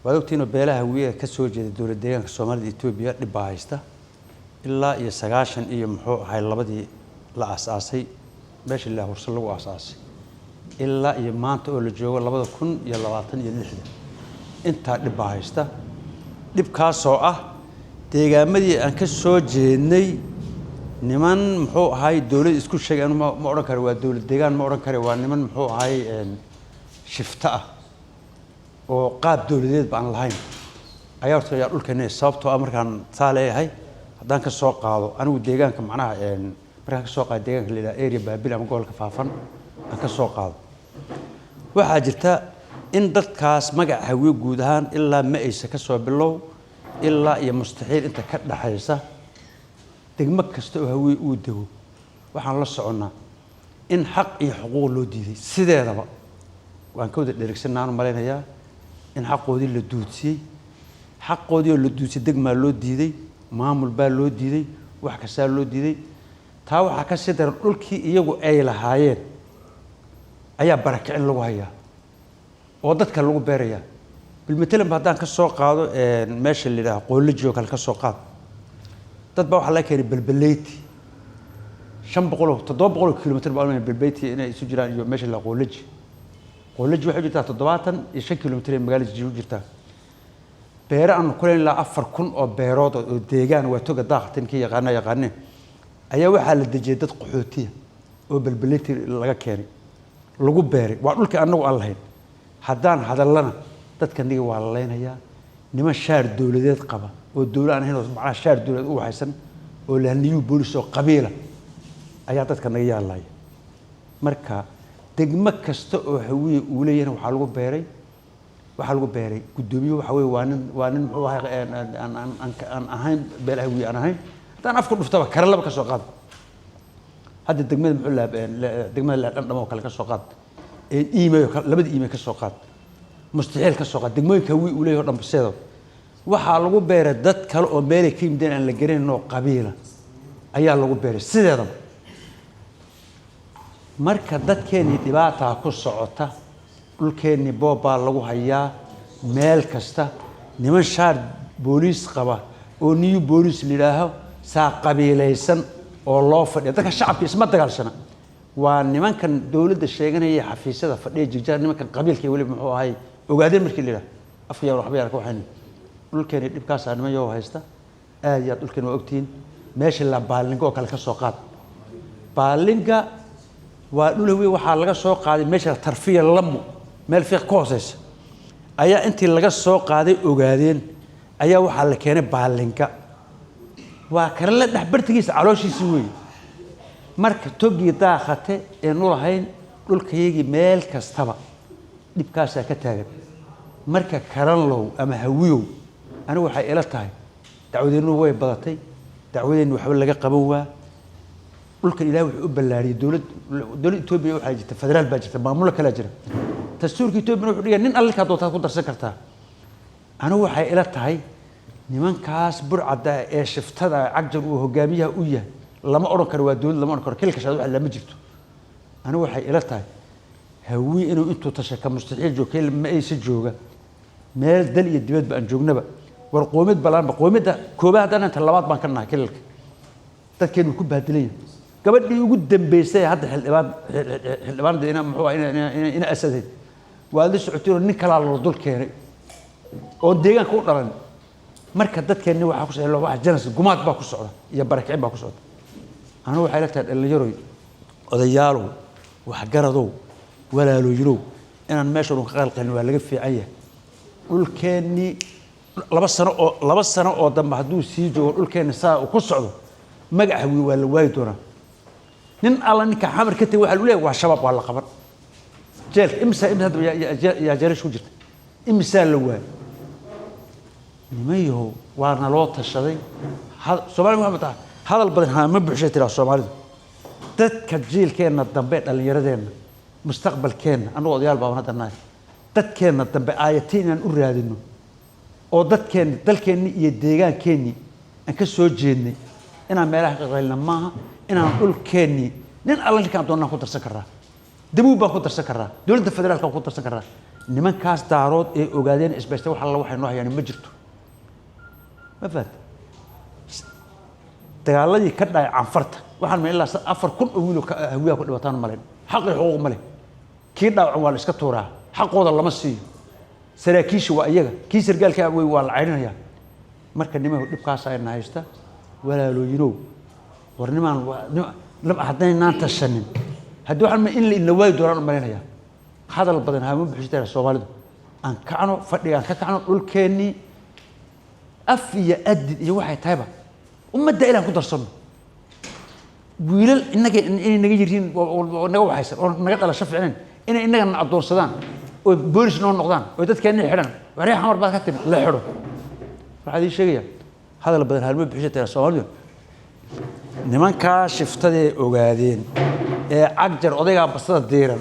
Waad ogtihiinoo beelaha Hawiye ka soo jeeda dowlad deegaanka Soomaalida Etoobiya dhib baa haysta ilaa iyo 90 iyo muxuu ahay labadii la aasaasay meesha la Hurso lagu aasaasay ilaa iyo maanta oo la joogo 2026-da, intaa dhib baa haysta. Dhibkaasoo ah deegaamadii aan ka soo jeednay niman muxuu ahay dowlad isku sheegay, anu ma odhan karo waa dowlad deegaan, ma odhan kare, waa niman muxuu ahay shifto ah oo qaab dowladeed ba aan lahayn ayaa horta ayaa dhulkeena. Sababtoo ah markaan saa leeyahay, haddaan ka soo qaado anigu deegaanka, macnaha markaan ka soo qaado deegaanka la yidhaha area Baabil ama gobolka Faafan aan ka soo qaado, waxaa jirta in dadkaas magaca Hawiye guud ahaan ilaa Ma-aysa ka soo bilow ilaa iyo Mustaxiil inta ka dhaxaysa, degmo kasta oo Hawiye uu dego, waxaan la soconnaa in xaq iyo xuquuq loo diiday. Sideedaba waan ka wada dheregsanaan malaynayaa in xaqoodii la duudsiyey. Xaqoodii oo la duudsiyey, degmaa loo diiday, maamul baa loo diiday, wax kastaa loo diiday. Taa waxaa ka sii daran dhulkii iyagu ay lahaayeen ayaa barakicin lagu hayaa oo dadka lagu beerayaa. Bilmatalan ba haddaan ka soo qaado meesha la yidhaha Qoolaji oo kale ka soo qaad, dad baa waxaa laga keenay Belbeleyti, 500 oo 700 oo kilomitr baa ulmaya Belbeyti inay isu jiraan iyo meesha la Qoolaji. Qoolaji waxay u jirtaa 75 kilomitr ee magaalada Jijig u jirtaa. Beere aanu ku leyn ilaa 4000 oo beerood oo deegaan waa toga daaqatan kii yaqaana yaqaaneen ayaa waxaa la dejiyay dad qaxootiya oo Belbeleyti laga keenay lagu beeray. Waa dhulkii annagu aan lahayn. Haddaan hadallana dadka niga waa la leynayaa. Niman shaar dowladeed qaba oo dowla aan ahayn oo macnaha shaar dowladeed u waxaysan oo lahniyuu boolis oo qabiila ayaa dadka naga yaalaya. Marka degmo kasta oo Hawiye uu leeyahayna waxaa lagu beeray guddoomiye. Waxa weye waa nin muxuu ahay aan ahayn beel Hawiye aan ahayn. Haddaan afku dhuftaba Karalaba ka soo qaad, hadda degmada muxuu lahaa, degmada la Dhandhamo oo kale ka soo qaad, Iimey oo kale, labada Iimey ka soo qaad, Mustaxiil ka soo qaad, degmooyinka Hawiye uu leeyahay oo dhan baseedo waxaa lagu beeray dad kale oo meelay ka yimideen aan la garanayn oo qabiila ayaa lagu beeray sideedaba. Marka dadkeennii dhibaataa ku socota, dhulkeennii boob baa lagu hayaa meel kasta. Niman shaar booliis qaba oo niyu booliis la yidhaaho saa qabiilaysan oo loo fadhiya, dadka shacabka isma dagaalsana. Waa nimankan dowladda sheeganaya, xafiisyada fadhiya Jigjiga, nimankan qabiilka weliba muxuu ahay Ogaadeen markii la yidhaha afka yar waxba yar ka waxayn. Dhulkeeni dhibkaasaa niman yoo haysta aad iyo aad. Dhulkeeni waa ogtihiin. Meesha la Baalinga oo kale ka soo qaad, Baalinga waa dhul Hawiye. Waxaa laga soo qaaday meesha Tarfiya Lamo, meel Fiiq ka hooseysa ayaa intii laga soo qaaday Ogaadeen ayaa waxaa la keenay Baalinga. Waa Karale dhexbartigiisa calooshiisii weeye. Marka togii Daaqate ee nu lahayn, dhulkayagii meel kastaba dhibkaasaa ka taagan. Marka Karanlow ama Hawiyow, anigu waxay ila tahay dacwadeennu way badatay, dacwadeennu waxba laga qaban waa. Dhulkan Ilahay wuxuu u ballaariyey dowlad Etoobiya. Waxaa jirta federaal baa jirta, maamulo kalaa jira. Dastuurka Etoobiyana wuxuu dhigaya nin allinkaa doontaad ku darsan kartaa. Anigu waxay ila tahay nimankaas burcadda ee shiftada Cagjar uu hogaamiyaha u yahay lama odhan karo waa dowlad, lama odhan karo kilka shaad wax lama jirto. Anigu waxay ila tahay Hawiye inuu intuu tashay ka Mustaxiil joog keel ma aysa jooga meel dal iyo dibadba aan joognaba, war qoomid balaanba qoomidda koobaad haddaan inta labaad baan ka nahay kilalka dadkeenu ku baadilan yahay. Gabadhii ugu dambeysay hadda xildhibaanada ina muxuu ah ina Asadayd waad la socoteen oo nin kalaa loo dul keenay oo deegaanka u dhalan. Marka dadkeenni waxaa ku socda wax janas gumaad baa ku socda iyo barakicin baa ku socda. Anigu waxay la tahay dhallinyaroy, odayaalow, waxgaradow, walaalooyinow, inaan meesha dhun ka qalqalin waa laga fiican yahay. Dhulkeennii 2 sano oo dambe hadduu sii joogo dhulkeenni saa uu ku socdo, magaca Hawiye waa la waayi doonaa. Nin alla ninka Xamar ka tegay waxaa lagu leeyahay waa Shabaab, waa la qaban jeelka. Imisa hadda yaa jeelasha ku jirta? Imisaa la waayay? Niman yahow, waa naloo tashaday. Soomaalida waxay tahay hadal badan hama buuxshay tiraa Soomaalidu. Dadka jiilkeenna dambe, dhallinyaradeenna, mustaqbalkeenna, annagu odayaal baaban hadda nahay, dadkeenna dambe aayatiin inaan u raadino oo dadkeenni, dalkeenni iyo deegaankeenni aan ka soo jeednay inaan meelaha ka qaylna maaha. Inaan dhulkeennii nin alla ninkaan doonnaan ku darsan karraa, Dabuub baan ku darsan karraa, dowladda federaalka baan ku darsan karraa. Nimankaas Daarood ee ogaadeen isbaysta wax alla waxay noo hayaan ma jirto. Ma fahanta? Dagaaladii ka dhacay Canfarta waxaan ma ilaa 4000 oo wiil oo Hawiyaha ku dhibataan malayn. Xaqii xuquuq ma leh. Kii dhaawacan waa la iska tuuraa, xaqooda lama siiyo. Saraakiisha waa iyaga, kii sargaalka wey waa la caydhinayaa. Marka nimanku dhibkaas ayna haysta, walaalooyinow, war nimaan haddaynaan tashanin, haddii waxaan in la ina waayi doonaan u malaynayaa. Hadal badan hama buxistaa Soomaalidu. Aan kacno fadhiga, aan ka kacno dhulkeennii, af iyo adid iyo waxay tahayba ummadda ilaan ku darsanno. Wiilal innaga inay naga yihiin oo naga waxaysan oo naga dhalasho ficnayn inay innagana addoonsadaan oo boolis noo noqdaan oo dadkeenna xidhan, waree Xamar baad ka timid, la xidho. Waxaa idin sheegaya, hadal badan halma bixisha Soomaalidu. Nimankaa shiftadee ogaadeen ee Cagjar, odaygaa basada diiran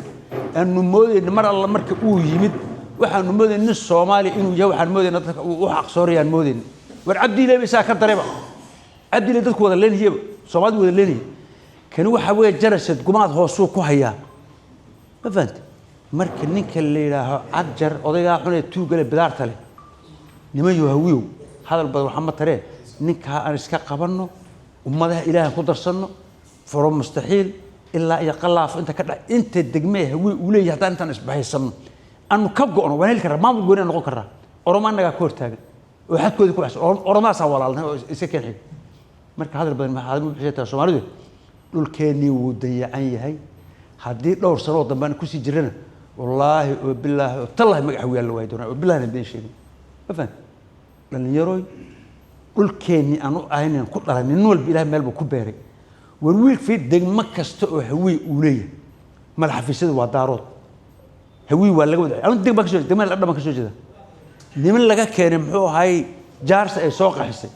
aanu moodayna, mar alla marka uu yimid waxaanu moodayna nin Soomaaliya inuu yahay. Waxaan moodayna dadka uu u xaqsoorayaan moodayna. War Cabdiile ba isaa ka darayba. Cabdiile dadku wada leenayaba, Soomaalidu wada leenayay. Kani waxa weeye jarasad gumaad hoosuu ku hayaa. Ma fahante? Marka ninka la yidhaaho Cagjar, odaygaa xun ee tuugale bidaarta leh, niman yo Hawiyow, hadal badan waxa ma taree, ninkaa aan iska qabanno, ummadaha Ilaahan ku darsanno. Furo mustaxiil ilaa iyo Qalaafo inta ka dhac, inta degmee Hawiye uu leeyahay, haddaan intaan isbahaysanno aanu ka go'no, waan heli karraa maamul gooni aan noqon karraa. Oromo annagaa ka hortaagan oo xadkoodii ku baxsan. Oromadaasaan walaalnay oo iska keen xig. Marka hadal badan hadal ma bixisata Soomaalidu. Dhulkeennii wuu dayacan yahay. Haddii dhowr sano oo dambe aan kusii jirana, wallaahi oo bilaahi oo tallahi, magac Hawiyaa la waayi doonaa, oo bilahina been sheegin. Ma fahamti? Dhallinyarooy, dhulkeennii aan u ahaynan ku dhalan, nin walba Ilahay meel buu ku beeray. War wiil fi degmo kasta oo Hawiye uu leeyahay madax xafiisyadu waa Daarood. Hawiye waa laga wada. Anu deg baan ka soo, degmada Dhadhan baan ka soo jeeda. Niman laga keenay, muxuu ahay, Jaarsa ay soo qaxisay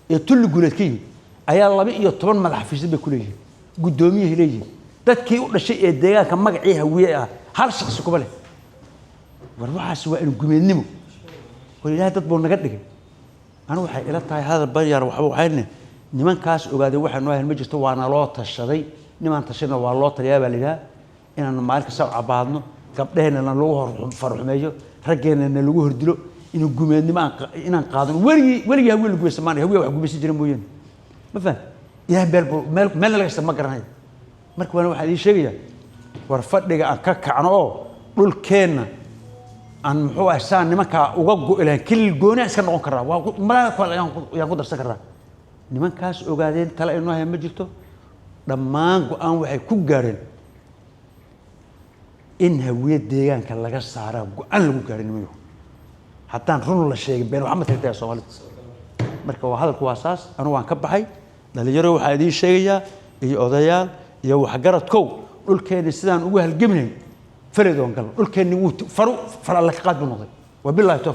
ee Tulli Guuleed ka yimid ayaa 12 madax xafiisyad bay ku leeyihiin, guddoomiyahay leeyihiin. Dadkii u dhashay ee deegaanka magacii Hawiye ah hal shaksi kuma leh. War waxaas waa inu gumeednimo. War Ilaahay dad buu naga dhigay. Anigu waxay ila tahay, hadal baryar waxba waxayne, nimankaas ogaaday waxay noo hayn ma jirto. Waana loo tashaday, nimaan tashayna waa loo taliyaa baa la yidhaha. Inaanu maalin kasta u cabaadno, gabdhaheenna lagu hor farxumeeyo, raggeenna na lagu hordilo, inuu gumeednimo aan inaan qaadano. Weligii weligii Hawiye la gumaysan maana, Hawiye wax gumaysan jira mooyaane. Ma faham? Ilahay meel buu meel meelna laga haysta ma garanayo. Marka waana waxaan idiin sheegayaa, war fadhiga aan ka kacno oo dhulkeenna aan, muxuu ahay, saan nimankaa uga go'i lahayn. Kilil gooni aan iska noqon karraa, waa ummadaha kale ayaan ku darsan karraa. Nimankaas ogaadeen tale ay noo hayan ma jirto. Dhammaan go-aan waxay ku gaadheen in Hawiye deegaanka laga saaraa, go-aan lagu gaadhay. Nimanyo, haddaan run la sheegin, been waxma tirtaya Soomaalida. Marka waa hadalku waa saas. Anigu waan ka baxay. Dhalinyaro, waxaa idiin sheegayaa iyo odayaal iyo waxgaradkow, dhulkeenni sidaan ugu halgeminayn faleedoon galno. Dhulkeenni wuu faru far alle ka qaad buu noqday. Wabillahi tawfiiq.